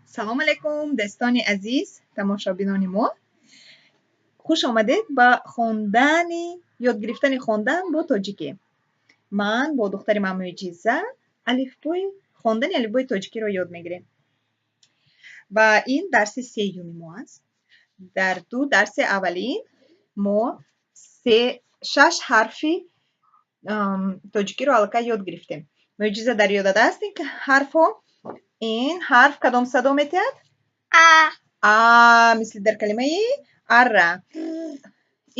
Салом алейкум, дӯстони азиз, тамошобинони мо. Хуш омадед ба хондани, ёд гирифтани хондан бо тоҷикӣ. Ман бо духтари ман Мӯъҷиза алифбои хондани алифбои тоҷикиро ёд мегирем. Ва ин дарси сеюми мо аст. Дар ду дарси аввалин мо се шаш ҳарфи тоҷикиро аллакай ёд гирифтем. Мӯъҷиза, дар ёдат аст ин ҳарфҳо? Ин ҳарф кадом садо метиҳад? А. А, мисли дар калимаи арра.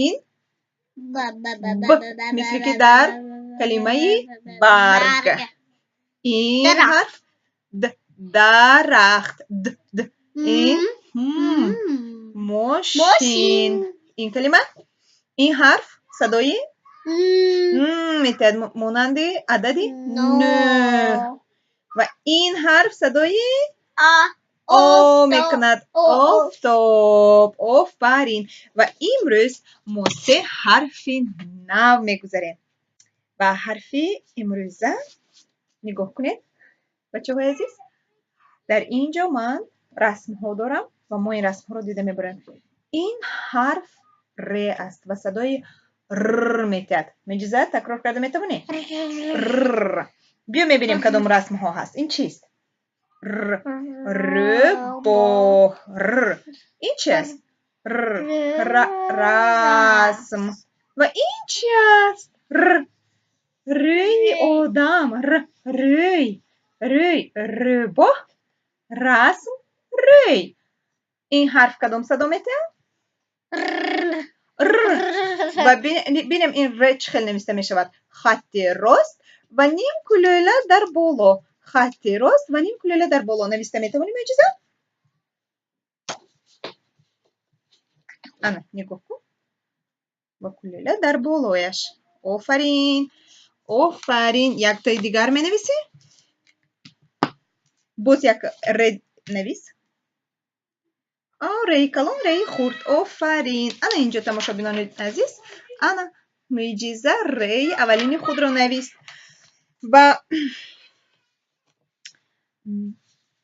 Ин Б, Б, Б, Б, мисли ки дар калимаи барг. Ин ҳарф Д, дарахт. Д, Д. Ин М, мошин. Ин калима? Ин ҳарф садои М метиҳад, монанди адади нӯҳ. Ва ин ҳарф садои А. О мекунад. Офтоб. Офарин. Ва имрӯз мо се ҳарфи нав мегузарем. Ва ҳарфи имрӯза, нигоҳ кунед, бачаҳои азиз, дар ин ҷо ман расмҳо дорам ва мо ин расмҳоро дида мебарем. Ин ҳарф р аст ва садои р метиҳад. Мӯъҷиза, такрор карда метавонӣ? Р. Биё мебинем, кадом расмҳо ҳаст. Ин чист? Р. Рӯбоҳ. Р. Ин чи аст? Р. Расм. Ва ин чи аст? Р. Рӯи одам. Р. Рӯй. Рӯй. Рӯбоҳ. Расм. Рӯй. Ин ҳарф кадом садо метиҳад? Р. Ва бинем, ин р чӣ хел нависта мешавад. Хатти рост ва ним кулӯла дар боло. Хатти рост ва ним кулӯла дар боло. Нависта метавонӣ, Мӯъҷиза? Ана, нигоҳ кун. Ва кулӯла дар болояш. Офарин. Офарин. Яктои дигар менависӣ? Боз як р навис. Реи калон, реи хурд. Офарин. Ана инҷо, тамошобинони азиз, ана Мӯъҷиза реи аввалини худро навист. Ва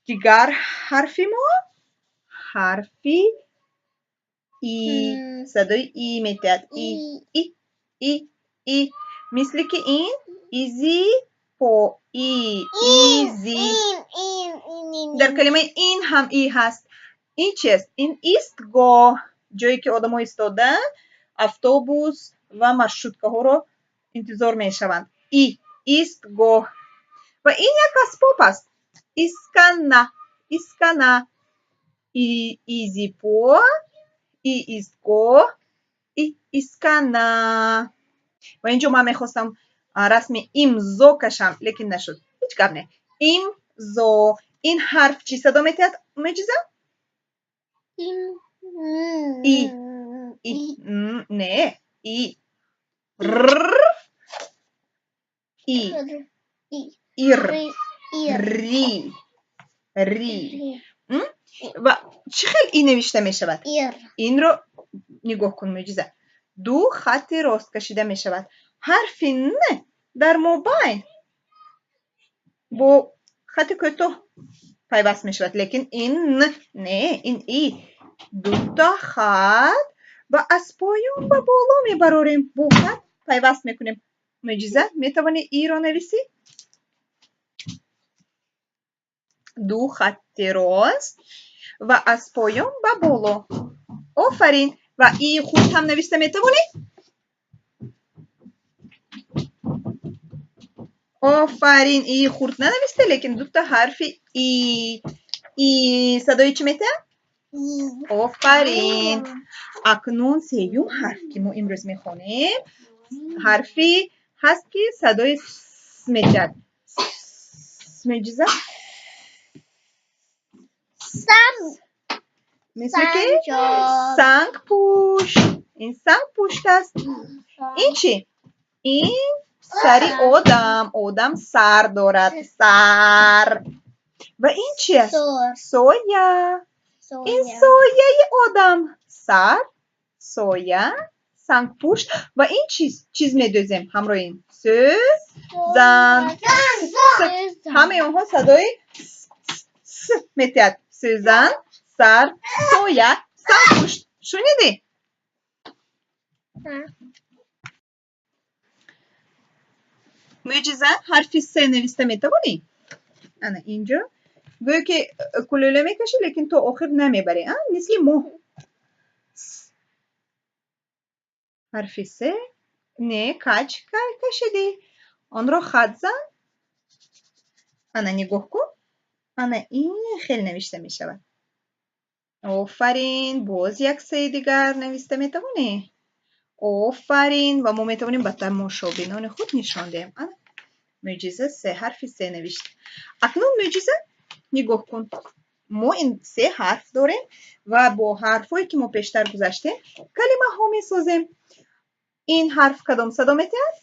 дигар ҳарфи мо ҳарфи и, садои и метиҳад. И, и, и, и. Мисли ки ин изи по, и, изи. Дар калимаи ин ҳам и ҳаст. Ин чист? Ин истгоҳ, ҷое ки одамо истода автобус ва маршруткаҳоро интизор мешаванд. И, истгоҳ. Ва ин як асбоб аст. Искана, искана. И изипо, и истгоҳ, и искана. Ва инҷо ман мехостам расми имзо кашам, лекин нашуд. Ҳеҷ гап не. Имзо. Ин ҳарф чӣ садо метиҳад, Мӯъҷиза? И. И. Не. И. Р. И. Ир. Ри. Ри. Ва чӣ хел и навишта мешавад? Инро нигоҳ кун, Мӯъҷиза. Ду хатти рост кашида мешавад. Ҳарфи н дар мобайн бо хатти кӯтоҳ пайваст мешавад, лекин ин н не, ин и. Дута хат ва аз поён ба боло мебарорем, бо хат пайваст мекунем. Мӯъҷиза, метавонӣ иро нависӣ? Ду хатти рост ва аз поён ба боло. Офарин. Ва и хурд ҳам нависта метавонӣ? Офарин. И хурд нанависта, лекин дута ҳарфи и. И садои чӣ метиҳад? Офарин. Акнун сеюм ҳарф, ки мо имрӯз мехонем, ҳарфи ҳаст, ки садои с метиҳад. Мӯъҷиза? Мисли ки сангпушт. Ин сангпушт аст. Ин чӣ? Ин сари одам. Одам сар дорад. Сар. Ва ин чи аст? Соя. Ин сояи одам. Сар, соя, сангпушт. Ва ин чиз, чиз медӯзем ҳамроҳи ин. Сӯзан. Ҳамаи онҳо садои с метиҳад. Сӯзан, сар, соя, сангпушт. Шунидӣ? Мӯъҷиза, ҳарфи С нависта метавонӣ? Ана инҷо. Гӯё ки кулӯла мекашӣ, лекин то охир намебарӣ, а? Мисли моҳ. Ҳарфи С. Не, каҷ кашидӣ. Онро хат зан. Ана нигоҳ кун. Ана ин хел навишта мешавад. Офарин, боз як С-и дигар нависта метавонӣ? Офарин, ва мо метавонем ба тамошобинони худ нишон диҳем. Ана мӯъҷиза се ҳарфи С навишт. Акнун мӯъҷиза нигоҳ кун. Мо ин се ҳарф дорем ва бо ҳарфҳое ки мо пештар гузаштем калимаҳо месозем. Ин ҳарф кадом садо метиҳад?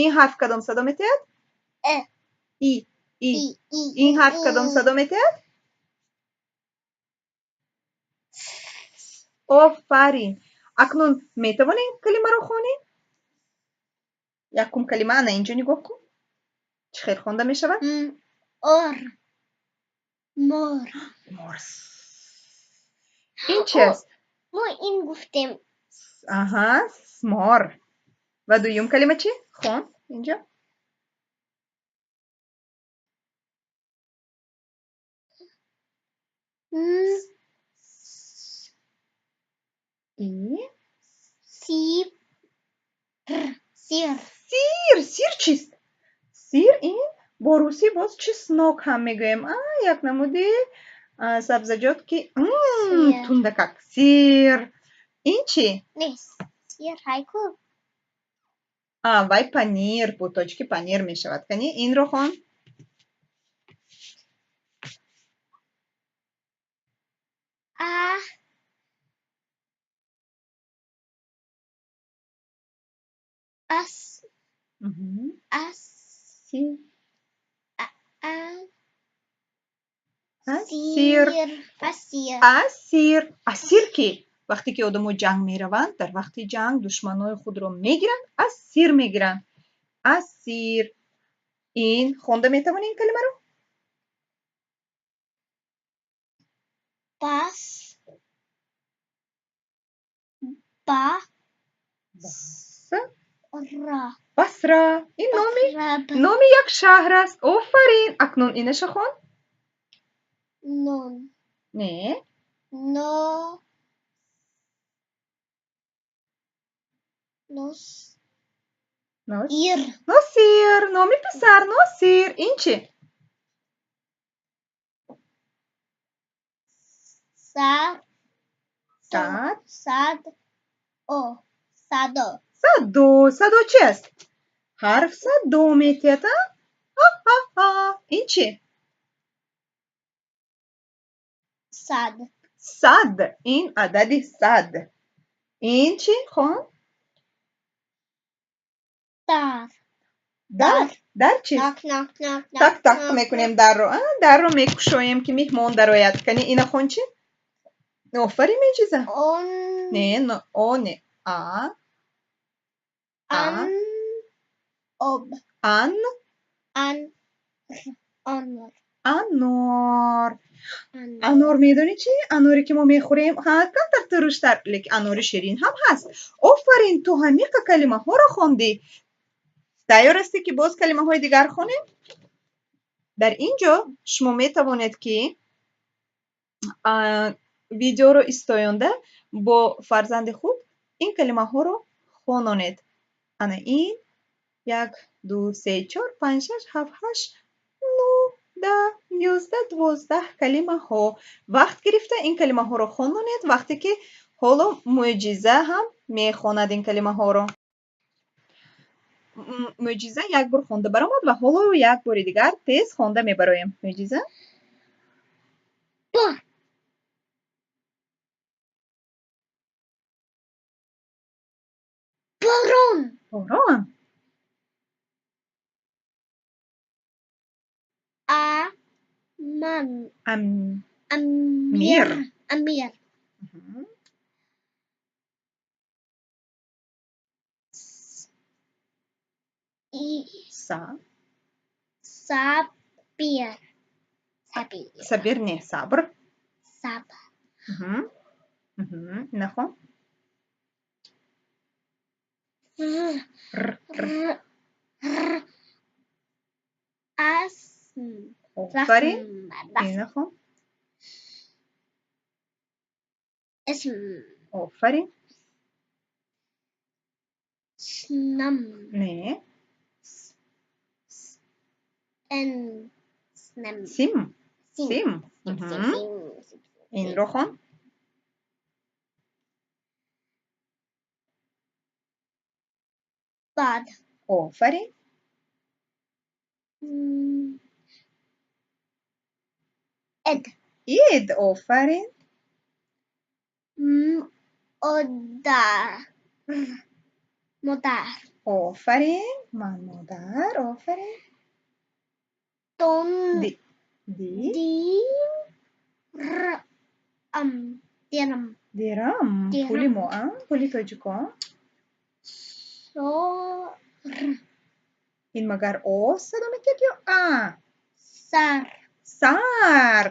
Ин ҳарф кадом садо метиҳад? И. И. Ин ҳарф кадом садо метиҳад? Офарин. Акнун метавонем калимаро хонем? Якум калима, ана инҷо нигоҳ кун. Чӣ хел хонда мешавад? Ор. Мор. Мор. Ин чи аст? Мо ин гуфтем. Аҳа, мор. Ва дуюм калима чӣ? Хон инҷо. И. Сир. Сир. Сир. Сир чист? Сир ин бо русӣ боз чеснок ҳам мегӯем. А, як намуди сабзаҷот ки тундакак. Сир. Ин чӣ? Не, сир ҳайку. А, вай панир, бо тоҷики панир мешавад. Кани инро хон. А. Ас. Ас. Си. А. Асир. Асир. Асир. Асир ки? Вақте ки одамо ҷанг мераванд, дар вақти ҷанг душманои худро мегиранд, асир мегиранд. Асир. Ин хонда метавонӣ ин калимаро? Бас. Ба. Бас. Ра. Басра. Ин номи як шаҳр аст. Офарин. Акнун инаша хон. Нон. Не. Но. Нос. Ир. Носир. Номи писар Носир. Ин чӣ? Сад. Сад. Сад. О. Садо. Садо. Садо чи аст? Ҳарф садо метиҳад, а? Ҳа-ҳа-ҳа. Ин чӣ? Сад. Сад. Ин адади сад. Ин чӣ, хон? Дар. Дар. Дар чист? Так так мекунем дарро. Дарро мекушоем ки меҳмон дарояд. Кани ина хон чӣ? Офарин, меҷиза. Не, о не. А. Ан. Об. Ан. Ан. Анор. Анор. Анор медонӣ чӣ? Аноре ки мо мехӯрем, ҳа, камтар туруштар, лекин анори ширин ҳам ҳаст. Офарин, ту ҳамиқа калимаҳоро хондӣ. Тайёр ҳастӣ ки боз калимаҳои дигар хонем? Дар ин ҷо шумо метавонед ки видеоро истоёнда бо фарзанди худ ин калимаҳоро хононед. Ана ин 1, 2, 3, 4, 5, 6, 7, 8, 9, 10, 11, 12 калимаҳо. Вақт гирифта ин калимаҳоро хононед, вақте ки ҳоло мӯъҷиза ҳам мехонад ин калимаҳоро. Мӯъҷиза як бор хонда баромад ва ҳоло як бори дигар тез хонда мебароем. Мӯъҷиза? Бо. Борон. Борон. А. Ман. Ам. Амир. Амир. И. Са. Сабир. Сабир. Сабир не, сабр. Сабр. Нахон. Р. Р. Р. Асм. Офарин. Инахон. Исм. Офарин. Снам. Не. Н. Снам. Сим. Сим. Инро хон. Бад. Офарин. Эд. Ид. Офарин. Модар. Модар. Офарин. Ман модар. Офарин. Дон. Ди. Ди. Ди. Р. Ам. Дирам. Дирам. Пули мо, а? Пули тоҷикон. Сор. Ин магар о садо метиҳад ё а? Сар. Сар.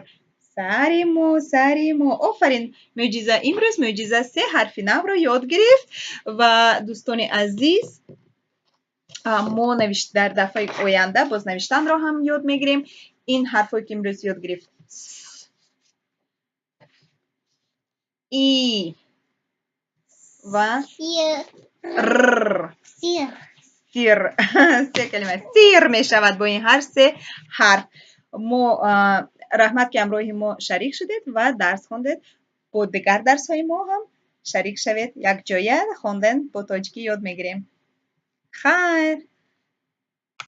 Сари мо, сари мо. Офарин, Мӯъҷиза. Имрӯз Мӯъҷиза се ҳарфи навро ёд гирифт ва, дӯстони азиз, мо дар дафъаи оянда боз навиштанро ҳам ёд мегирем. Ин ҳарфҳое, ки имрӯз ёд гирифт: с, и ва р. Сир. Сир. Се калима сир мешавад бо ин ҳар се ҳарф. Мо раҳмат, ки ҳамроҳи мо шарик шудед ва дарс хондед. Бо дигар дарсҳои мо ҳам шарик шавед. Якҷоя хондан, бо тоҷикӣ ёд мегирем. Хайр.